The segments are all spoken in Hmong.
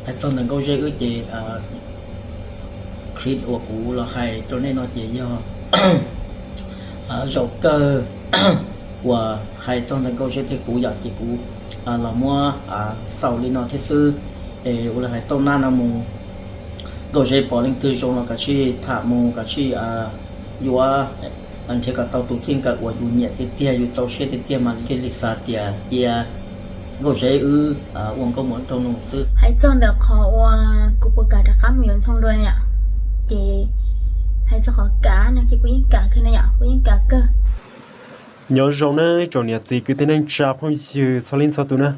Hais txog ntawm Nkauj Zeb wb ces clip uas kuv los hais rau nej no ces yog zaum kawg uas hais txog ntawm Nkauj Zeb thiab kuv yom, ces kuv los muab xaus li no thiab xwb. Es ua li hais tau nab no mus, Nkauj Zeb pom leej twg zoo los kav tsij tham mus, kav tsij yuav, nrhiav kom tau tus txij nkawm uas yus nyiam tiag tiag, yus txaus siab tiag tiag mas thiaj li xav tias cia Nkauj Zeb wb ua nkauj muam nraug nus xwb. Hais txog ntawm qhov uas kuv puas kam rov qab mus yuav Ntxhoo dua na yom, ces hais txog qhov kam no ces kuv yeej kam kawg na yom, kuv yeej kam kawg. Nyob zoo nawb tsoom niam txiv kwv tij neej tsa phooj ywg txhua leej txhua tus na.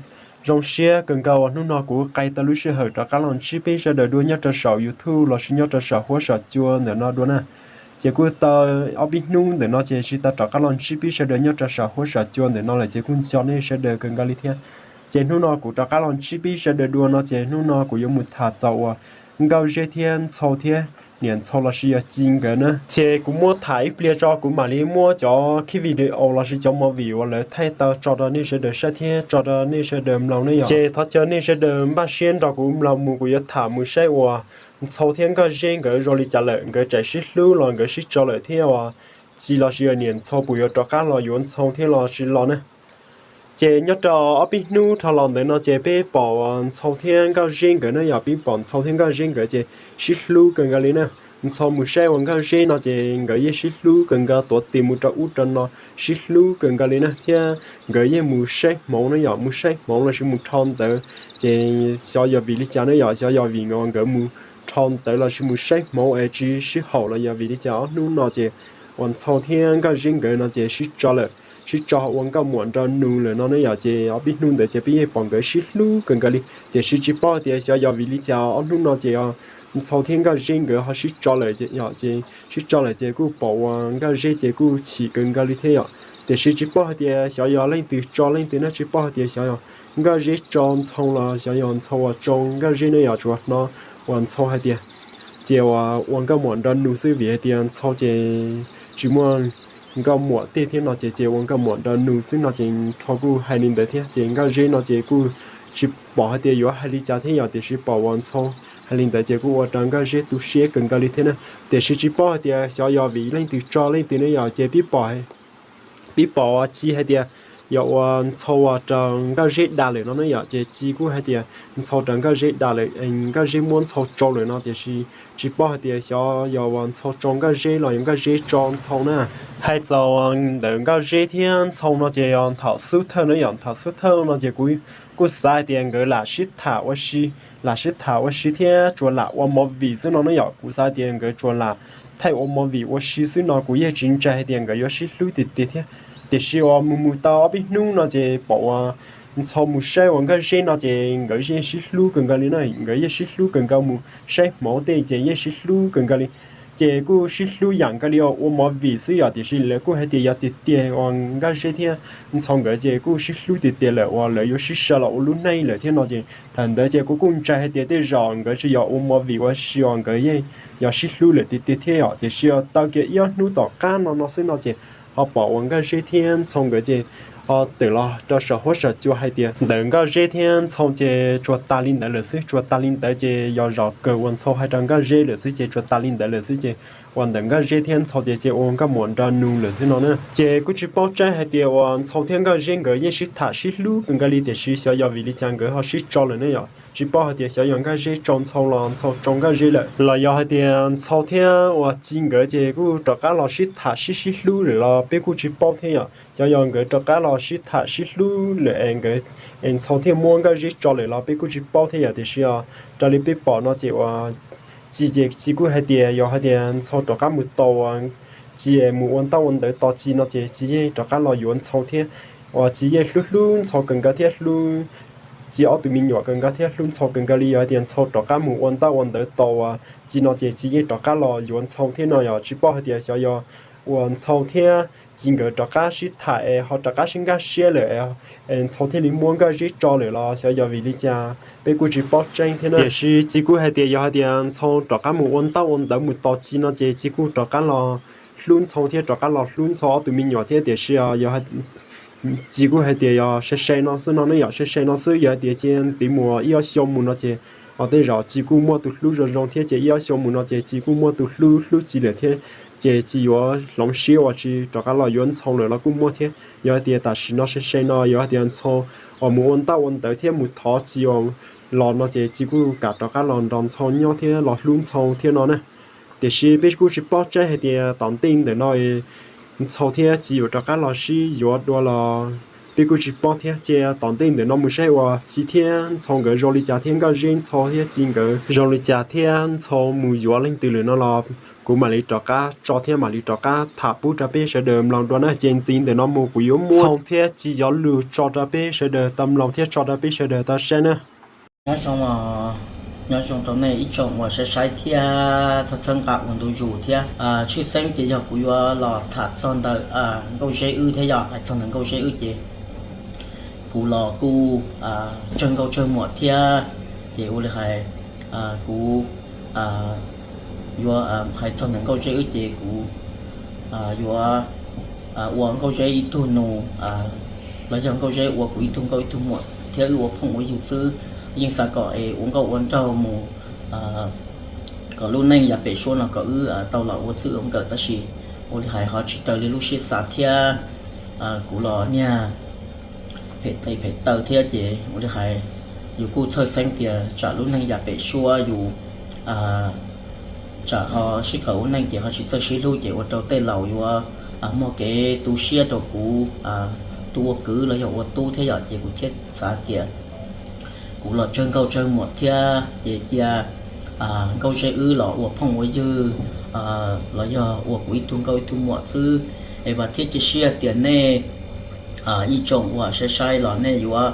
Zoo siab kawg nkaus uas hnub no kuv qai tau lub sij hawm rov qab los ntsib peb sawv daws dua nyob rau saum YouTube lossis nyob rau saum huab saum cua ntawm no dua na. Ces kuj tau ob peb hnub ntawm no ces tsis tau rov qab los ntsib peb sawv daws nyob rau saum huab saum cua ntawm no lawm ces kuj nco nej sawv daws kawg nkaus li thiab. Ces hnub no kuv rov qab los ntsib peb sawv daws dua no ces hnub no kuv yuav mus tham txog uas Nkauj Zeb thiab Ntxhoo thiab niam Ntxhoo lossis yog Ci nkawd na. Ces kuv muab tham ib pliag tso kuv mam li muab cov khib video lossis cov movie uas lawv thaij tau tso rau nej sawv daws saib thiab tso rau nej sawv daws mloog ne yom. Ces thov caw nej sawv daws npaj siab nrog kuv mloog mus, kuv yuav tham mus saib uas Ntxhoo thiab Nkauj Zeb nkawd zoo li cas lawm, nkawd tseem sib hlub los nkawd sib tso lawm thiab uas Ci lossis yog niam Ntxhoo puas yuav rov qab los yuav Ntxhoo thiab lossis los na. Ces nyob rau ob peb hnub dhau los ntawd no ces peb pom uas Ntxhoo thiab Nkauj Zeb nkawd na yom, peb pom Ntxhoo thiab Nkauj Zeb nkawd ces sib hlub kawg nkaus li na. Ntxhoo mus saib uas Nkauj Zeb no ces nkawd yeej sib hlub kawg nkaus, tuav tes mus rau ub rau no, sib hlub kawg nkaus li na. Thiab nkawd yeej mus saib hmoov na yom, mus saib hmoov lossis mus rho ntawv. Ces xyov yog vim li cas na yom, xyov yog vim uas nkawd mus rho ntawv lossis mus saib hmoov es tsis sib haum los yog vim li cas ob hnub no ces uas Ntxhoo thiab Nkauj Zeb nkawd no ces sib tso lawm, sib tso ua nkauj muam nraug nus lawm no ne yom. Ces ob peb hnub ntawd ces peb yeej pom nkawd sib hlub kawg nkaus li, tiam sis tsis paub hais tias xyov yog vim li cas ob hnub no ces Ntxhoo thiab Nkauj Zeb nkawd ho sib tso lawm yom. Ces sib tso lawm ces kuj pom uas Nkauj Zeb ces kuj chim kawg nkaus li thiab yom, tiam sis tsis paub hais tias xyov yog leej twg tso leej twg na, tsis paub hais tias xyov yog Nkauj Zeb tso Ntxhoo los xyov yog Ntxhoo uas tso Nkauj Zeb ne yom. Tsuas hnov uas Ntxhoo hais tias ces uas ua nkauj muam nraug nus xwb, vim hais tias Ntxhoo ces tsis muaj nkauj muam tej thiab no ces ces ua nkauj muam nraug nus xwb no ces Ntxhoo kuj hais li ntawd thiab. Ces Nkauj Zeb no ces kuj tsis pom hais tias yuav hais li cas thiab yom, tiam sis pom uas Ntxhoo hais li ntawd ces kuj ua rau Nkauj Zeb tu siab kawg nkaus li thiab na. Tiam sis tsis paub hais tias xyov yog vim leej twg tso leej twg ne yom. Ces peb pom, peb pom Ci hais tias yog uas Ntxhoo uas raws Nkauj Zeb dag lawm no ne yom. Ces Ci kuj hais tias Ntxhoo raws Nkauj Zeb dag lawm, Nkauj Zeb muab Ntxhoo tso lawm no, tiam sis tsis paub hais tias xyov yog uas Ntxhoo tso Nkauj Zeb los yog Nkauj Zeb tso Ntxhoo na. Hais txog ntawm Nkauj Zeb thiab Ntxhoo no ces yog thaum xub thawj no yom, thaum xub thawj no ces kuv kuj xav hais tias nkawd lam sib tham ua si, lam sib tham ua si thiab tsuas lam ua movie xwb no ne yom. Kuv xav tias nkawd tsuas lam thaij ua movie ua si xwb no, kuv yeej tsis ntseeg hais tias nkawd yuav sib hlub tiag tiag thiab. Tiam sis uas mus mus tau ob peb hnub no ces pom uas Ntxhoo mus saib uas Nkauj Zeb no ces nkawd yeej sib hlub kawg nkaus li na, nkawd yeej sib hlub kawg nkaus, mus saib hmoov tej ces yeej sib hlub kawg nkaus li. Ces kuj sib hlub yam nkaus li uas ua movie xwb yom, tiam sis lawv kuj hais tias yog tiag tiag uas Nkauj Zeb thiab Ntxhoo nkawd ces kuj sib hlub tiag tiag lawm uas lawv yuav sib sau los ua lub neej lawm thiab no ces thaum ntawd ces kuv kuj ntseeg hais tias tej zaum nkawd tsis yog ua movie ua si uas nkawd yeej yog sib hlub lawm tiag tiag thiab yom. Tiam sis tau kiag ib ob hnub tom qab no no xwb no ces ho pom uas Nkauj Zeb thiab Ntxhoo nkawd ces ho tawm los rau saum huab saum cua hais tias ntawm Nkauj Zeb thiab Ntxhoo ces tsuas tas li ntawd lawm xwb, tsuas tas li ntawd ces yog zos kawg uas Ntxhoo hais rau Nkauj Zeb lawm xwb ces tsuas tas li ntawd lawm xwb ces uas ntawm Nkauj Zeb thiab Ntxhoo ces ces ua nkauj muam nraug nus lawm xwb no na. Ces kuj tsis paub tseeb hais tias uas Ntxhoo thiab Nkauj Zeb nkawd yeej sib tham sib hlub kawg nkaus li, tiam sis xyov yog vim li cas nkawd ho sib tso lawm ne yom. Tsis paub hais tias xyov yog Nkauj Zeb tso Ntxhoo los Ntxhoo tso Nkauj Zeb lawm, los yog hais tias Ntxhoo thiab uas Ci nkawd ces kuj rov qab los sib tham sib sib hlub lawm los peb kuj tsis paub thiab yom. Xyov yog nkawd rov qab los sib tham sib hlub lawm es nkawd, es Ntxhoo thiaj muab Nkauj Zeb tso lawm los peb kuj tsis paub thiab yom. Tiam sis raws li peb pom no ces uas Ci ces Ci kuj hais tias yog hais tias Ntxhoo rov qab mus tos, Ci es mus ua ntaub ua ntawv tos Ci no ces Ci yeej rov qab los yuav Ntxhoo thiab. Uas Ci yeej hlub hlub Ntxhoo kawg nkaus thiab hlub Ci ob tug me nyuam kawg nkaus thiab hlub Ntxhoo kawg nkaus li. Yog hais tias Ntxhoo rov qab mus ua ntaub ua ntawv tos uas Ci no ces Ci yeej rov qab los yuav Ntxhoo thiab no yom. Tsis paub hais tias xyov yog uas Ntxhoo thiab Ci nkawd rov qab sib tham es ho rov qab sib nkag siab lawm es Ntxhoo thiaj li muab Nkauj Zeb tso lawm los xyov yog vim li cas peb kuj tsis paub tseeb thiab na. Tiam sis Ci kuj hais tias yog hais tias Ntxhoo rov qab mus ua ntaub ua ntawv mus tos Ci no ces Ci kuj rov qab los hlub Ntxhoo thiab rov qab los hlub Ntxhoo ob tug me nyuam thiab. Tiam sis yog Ci kuj hais tias yog sai sai no xwb no ne yom, sai sai no xwb. Yog hais tias cia ntev mus ib ob xyoo mus no ces Ho tej zaum Ci kuj muaj tus hlub zoo zoo thiab ces ib ob xyoo mus no ces Ci kuj muaj tus hlub hlub Ci lawm thiab, ces Ci yuav hloov siab uas tsis rov qab los yuav Ntxhoo lawm los kuj muaj thiab. Yog hais tias tam sim no se se no yog hais tias Ntxhoo uas mus ua ntaub ua ntawv thiab mus thov Ci los no ces Ci kuj kam rov qab los nrog Ntxhoo nyob thiab los hlub Ntxhoo thiab no na. Tiam sis peb kuj tsis paub tseeb hais tias tom ntej ntawm no Ntxhoo thiab Ci yuav rov qab los sib yuav dua los peb kuj tsis paub thiab. Cia tom ntej ntawm no mus saib uas Ci thiab Ntxhoo nkawd zoo li cas thiab Nkauj Zeb, Ntxhoo thiab Ci nkawd zoo li cas thiab Ntxhoo mus yuav leej twg lawm no los kuv mam li rov qab tso thiab mam li rov qab tham pub rau peb sawv daws mloog dua na. Ces ntxiv ntawm no mus kuv yuav muab Ntxhoo thiab Ci cov lus tso rau peb sawv daws tau mloog thiab tso rau peb sawv daws tau saib na. Nyob zoo, nyob zoo rau nej ib tsoom uas saib saib thiab txhawb txhawb nqa ua ntu zus thiab. Tshwj xeeb ces yog kuv yuav los tham txog ntawm Nkauj Zeb wb thiab yog hais txog ntawm Nkauj Zeb wb ces kuv los kuj tsawg nkauj tsawg muam thiab, ces ua li hais kuv yuav hais txog ntawm Nkauj Zeb wb ces kuv yuav ua Nkauj Zeb ib tug nus los yog Nkauj Zeb ua kuv ib tug nkauj ib tug muam thiab wb ua phooj ua ywg xwb. Yeej xav kom es ua nkauj ua nraug mus kom lub neej yav pem suab no kom wb tau los ua txwj ua nkawm tab sis ua li hais ho tsis raws li lub siab xav thiab kuv los niag phem tes phem taw thiab ces ua li hais yus kuj txhawj xeeb tias tsam lub neej yav pem suab yus tsam ho sib qawm ua neej ces ho tsis txawj sib hlub ces ua rau tej laus yuav muaj kev tu siab rau kuv tus ua kwv los yog ua tub thiab yom. Ces kuv thiaj xav tias kuv los tsawg nkauj tsawg muam thiab ces cia Nkauj Zeb wb los ua phooj ua ywg los yog ua kuv ib tug nkauj ib tug muam xwb. Es vam thiab cia siab tias nej ib tsoom uas saib saib los nej yuav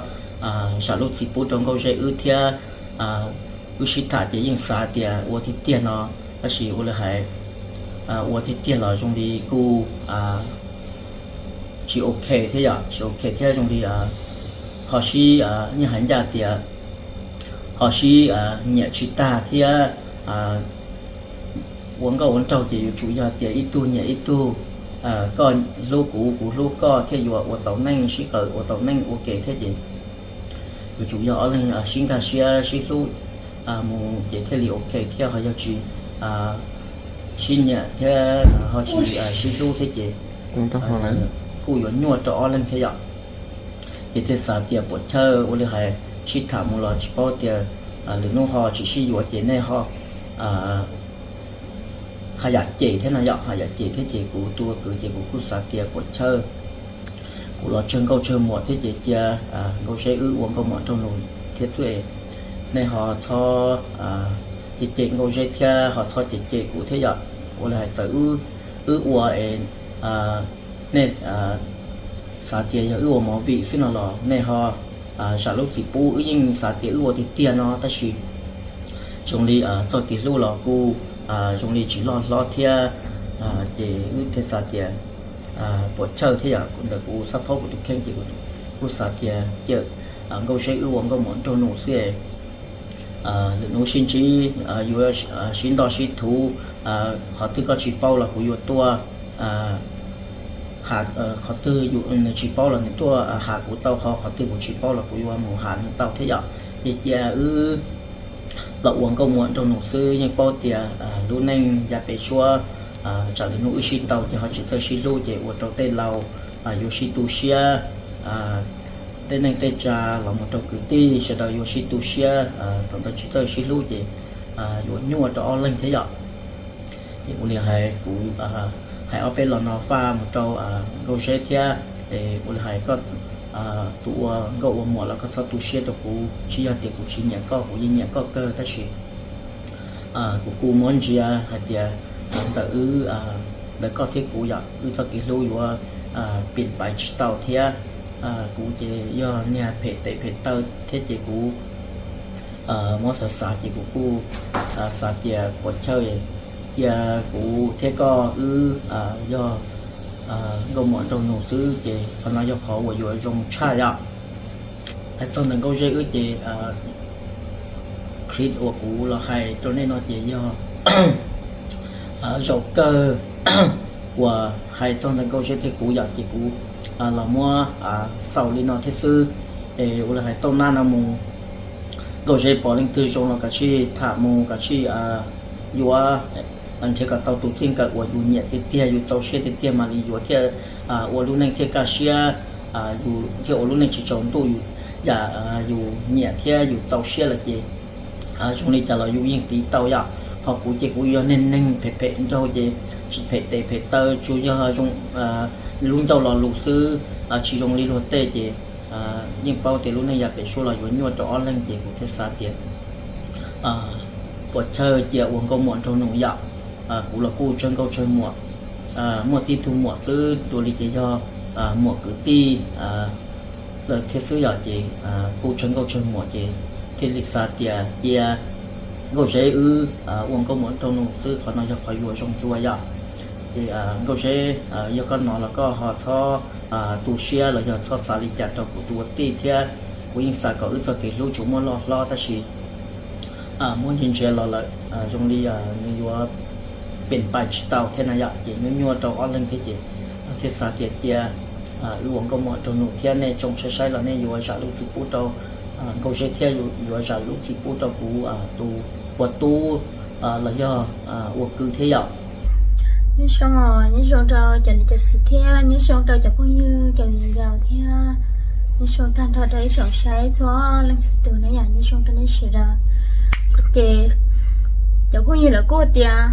zam lub txim pub rau Nkauj Zeb wb thiab wb sib tham ces yeej xav tias ua tiag tiag no, tab sis ua li hais ua tiag tiag los zoo li kuj tsis ok thiab yom, tsis ok thiab zoo li ho sib nyiaj hais ncaj tias ho sib nyiam tsis tag thiab ua nkauj ua nraug ces yuav tsum yog tias ib tug nyiam ib tug, koj hlub kuv, kuv hlub koj thiaj yuav ua tau neej sib qawm ua tau neej ua ke thiab ces yuav tsum yog ob leeg sib nkag siab sib hlub mus ces thiaj li ok thiab ho yog tsis sib nyiam thiab ho tsis sib hlub thiab ces kuj yuav nyuaj rau ob leeg thiab yom. Ces thiaj xav tias puam chawj ua li hais sib tham mus los tsis paub tias lwm hnub ho tsis sib yuav ces nej ho haj yam cem thiab no yom, haj yam cem thiab ces kuv tus ua kwv ces kuv kuj xav tias puam chawj kuv los tsawg nkauj tsawg muam thiab ces cia Nkauj Zeb wb ua nkauj muam nraug nus thiab xwb es nej ho txhob cem cem Nkauj Zeb thiab ho txhob cem cem kuv thiab yom. Ua li hais txawm wb ua es nej xav tias yog wb ua movie xwb no los nej ho zam lub txim pub, wb yeej xav tias wb ua tiag tiag no tab sis zoo li txoj kev hlub los kuj zoo li tsis loj hlob thiab ces wb thiaj xav tias puam chawj thiab yom. Ntawm kuv xab phob kuv tus kheej ces kuv xav tias cia Nkauj Zeb wb ua nkauj muam nraug nus xwb lwm hnub sib ntsib yuav sib ntoj sib thuv, qhov twg koj tsis paub los kuv yuav tuaj, qhov twg nws tsis paub los nws tuaj has kuv tau, ho qhov twg kuv tsis paub los kuv yuav mus has nws tau thiab yom. Ces cia wb los ua nkauj muam nraug nus xwb, yeej paub tias lub neej yav pem suab tsam lwm hnub wb sib tau ces ho tsis txawj sib hlub ces ua rau tej laus yuav sib tu siab, tej neej tej tsa los mus rau kwv tij sawv daws yuav sib tu siab, thaum ntawd tsis txawj sib hlub ces yuav nyuaj rau ob leeg thiab yom. Ces ua li hais kuv hais ob peb lo no faj mus rau Nkauj Zeb thiab, ua li hais koj tus ua nkauj ua muam los koj txhob tu siab rau kuv, tsis yog tias kuv tsis nyiam koj, kuv yeej nyiam koj kawg tab sis kuv kuj muab ntsia hais tias ntawm wb, ntawm koj thiab kuv yom, wb txoj kev hlub yuav pim pais tsis tau thiab kuv ces yog niag phem tes phem taw thiab ces kuv muab xav xav ces kuv kuj xav tias puas chawj cia kuv thiab koj wb yog nkauj muam nraug nus xwb ces qhov no yog qhov uas yuav zoo tshaj yom. Hais txog ntawm Nkauj Zeb wb ces clip uas kuv los hais rau nej no ces yog zaum kawg uas hais txog ntawm Nkauj Zeb thiab kuv yom ces kuv los muab xaus li no thiab xwb. Es ua li hais tau nab no mus Nkauj Zeb pom leej twg zoo los kav tsij tham mus, kav tsij yuav, nrhiav kom tau tus txij nkawm uas yus nyiam tiag tiag, yus txaus siab tiag tiag mam li yuav thiaj ua lub neej thiaj kaj siab, yus thiaj ua lub neej tsis tsaus ntuj, yus yam yus nyiam thiab yus txaus siab lawm ces zoo li cas los yus yeej tiv tau yom. Ho kuv ces kuv yog neeg neeg phem phem nraug ces tsis phem tes phem taw, tsuas yog zoo lub ncauj lo lus xwb, tsis zoo li luag tej ces yeej paub tias lub neej yav pem suab los yuav nyuaj rau ob leeg ces kuv thiaj xav tias puas chawj cia ua nkauj muam nraug nus yom. Kuv los kuj tsawg nkauj tsawg muam, muaj tib tug muam xwb, dua li ces yog muam kwv tij lawm thiab xwb yom, ces kuj tsawg nkauj tsawg muam ces thiaj li xav tias cia Nkauj Zeb wb ua nkauj muam nraug nus xwb, qhov no yog qhov yuav zoo dua yom. Ces Nkauj Zeb, yog koj hnov los koj ho txhob tu siab los yog txhob xav li cas rau kuv tus ua tij thiab, kuv yeej xav kom wb txoj kev hlub tsuas muaj loj hlob tab sis muab ntsia ntsia los lawm zoo li nws yuav pem pais tsis tau thiab na yom, ces nyuaj nyuaj rau ob leeg thiab ces thiaj xav tias cia wb ua nkauj muam nraug nus thiab nej tsoom saib saib los nej yuav zam lub txim pub rau Nkauj Zeb thiab yuav zam lub txim pub rau kuv tus ua tub los yog ua kwv thiab yom. Nyob zoo, nyob zoo rau cov niam cov txiv thiab nyob zoo rau cov phooj ywg cov viv ncaus thiab nyob zoo tag nrho rau ib tsoom saib txhua leej txhua tus na yom, nyob zoo rau nej sawv daws. Ces cov phooj ywg lawv kuj tias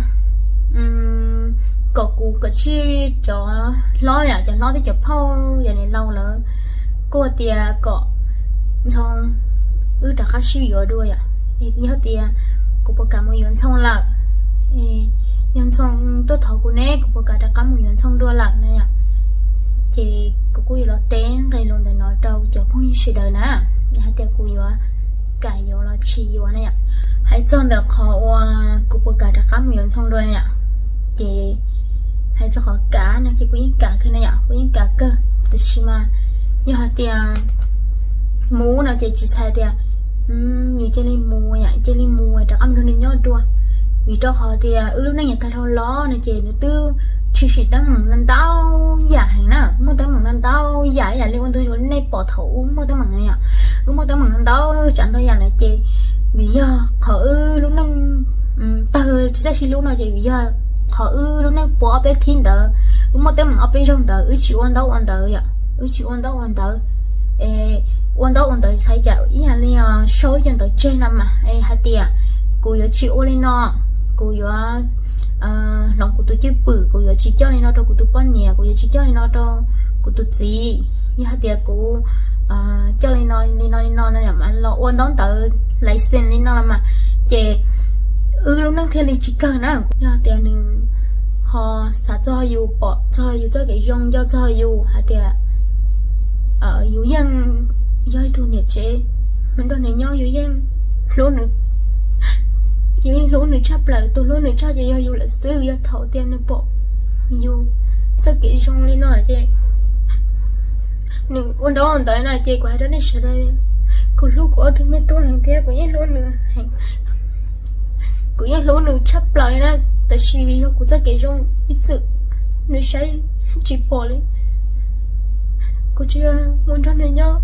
kom kuv kom tsij cov hlob yom, cov hlob thiab cov phauj yog niam laus lawv kuj tias kom Ntxhoo wb rov qab sib yuav dua yom. Yog tias kuv puas kam mus yuav Ntxhoo lawm, yog Ntxhoo tuaj thov kuv ne kuv puas kam rov qab mus yuav Ntxhoo dua lawm na yom. Ces kuv kuj yuav los teb nqe lus ntawm no rau cov phooj ywg sawv daws na, hais tias kuv yuav kam yuav los tsis yuav na yom. Hais txog ntawm qhov uas kuv puas kam rov qab mus yuav Ntxhoo dua na yom, ces hais txog qhov kam no ces kuv yeej kam kawg na yom, kuv yeej kam kawg. Tab sis mas yog hais tias mus no ces tsis txhais tias yus cia li mus yom, cia li mus rov qab mus nrog nws nyob dua. Vim rau qhov tias wb lub neej yav tag dhau los no ces nws twb tshwm sim teeb meem ntau ntau yam heev na, muaj teeb meem ntau ntau yam, yam li ua ntu zus li nej pom thaum wb muaj teeb meem no yom. Wb muaj teeb meem ntau ntau tsav ntau yam lawm ces vim yog qhov wb lub neej tawg tsis txawj sib hlub no ces vim yog qhov wb lub neej puas ob peb thib ntawd, wb muaj teeb meem ob peb zaug ntawd wb tsis ua ntaub ua ntawv yom, wb tsis ua ntaub ua ntawv. Es ua ntaub ua ntawv txhais cas ib yam li sau ib co ntawv tseg no mas es hais tias kuv yuav tsis ua li no, kuv yuav hloov kuv tus cwj pwm, kuv yuav tsis coj li no rau kuv tus poj niam, kuv yuav tsis coj li no rau kuv tus txiv. Yog hais tias kuv coj li no li no li no no mas los ua ntaub ntawv license li no los mas, ces wb lub neej thiaj li tsis kawg na. Yog tias nws ho xav txog yus, pom txog yus txoj kev zoo, nco txog yus hais tias yus yeej yog ib tug niam tsev, nws nrog nws nyob yus yeej hlub nws, yus yeej hlub nws tshaj plaws, tus hlub nws tshaj ces yog yus lawm xwb. Yog thaum tias nws pom yus txoj kev zoo li no ces nws ua ntaub ua ntawv no ces kuv hais rau nej sawv daws, kuv hlub kuv ob tug me tub heev thiab kuv yeej hlub nws heev, kuv yeej hlub nws tshaj plaws li na. Tab sis vim yog kuv txoj kev zoo ib txwm nws saib tsis pom li. Kuv tsuas yog mus nrog nws nyob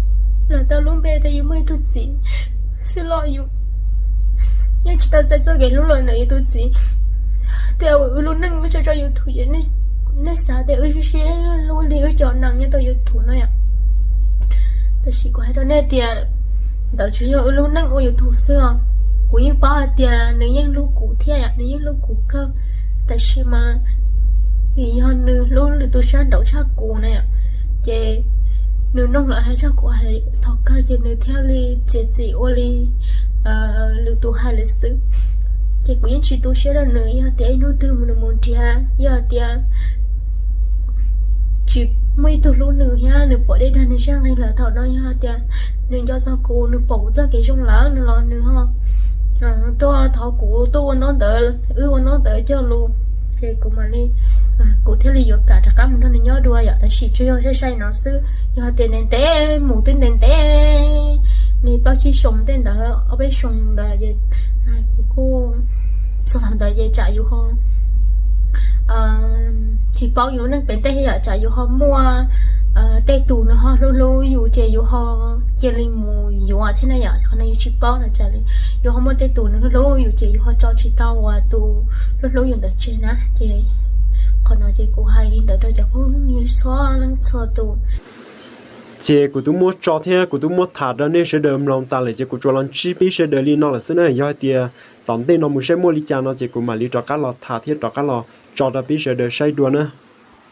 los tau lub npe tias yus muaj ib tug txiv xwb los yus yeej tsis tau txais txoj kev hlub los ntawm yus tus txiv. Tej uas wb lub neej wb tso rau YouTube ces nej xav tias wb sib sib hlub li wb cov neeg nyob rau YouTube no yom. Tab sis kuv hais rau nej tias ntawd tsuas yog wb lub neej ua YouTube xwb os. Kuv yeej paub hais tias nws yeej hlub kuv thiab, nws yeej hlub kuv kawg. Tab sis mas vim yog nws hlub nws tus sab nraud tshaj kuv na yom, ces nws noog lawm hais txog kuv hais thaum kawg ces nws thiaj li txiav txim ua li lwm tus hais lawm xwb. Ces kuv yeej tsis tu siab rau nws, yog tias ib hnub twg nws mus nrhiav, yog tias tsis muaj ib tug hlub nws thiab nws pom dej dag nws zaj nqi lawm thaum no, yog tias nws nco txog kuv, nws pom kuv txoj kev zoo lawm no los nws ho tuaj thov kuv tuaj ua ntaub ntawv, wb ua ntaub ntawv cog lus, ces kuv mam li, kuv thiaj li yuav kam rov qab mus nrog nws nyob dua yom. Tab sis tsuas yog sai sai no xwb, yog tias ntev ntev mus twb ntev ntev li plaub tsib xyoo tej ntawd, ob peb xyoo ntawd ces kuv kuj, txog thaum ntawd ces tsam yus ho tsis paub yus lub neej pem tej yom, tsam yus ho muaj tej tus nws ho hlub hlub yus ces yus ho cia li mus yuav thiab na yom. Qhov no yus tsis paub no tas li, yus ho muaj tej tus nws hlub hlub yus ces yus ho tso tsis tau uas tus hlub hlub yus ntawd tseg na. Ces qhov no ces kuv hais li ntawd rau cov phooj ywg txhua leej txhua tus. Ces kuv twb muab tso thiab kuv twb muab tham rau nej sawv daws mloog tas lawm ces kuv tsuas los ntsib peb sawv daws li no lawm xwb na. Yog hais tias tom ntej no mus saib muaj li cas no ces kuv mam li rov qab los tham thiab rov qab los tso rau peb sawv daws saib dua na.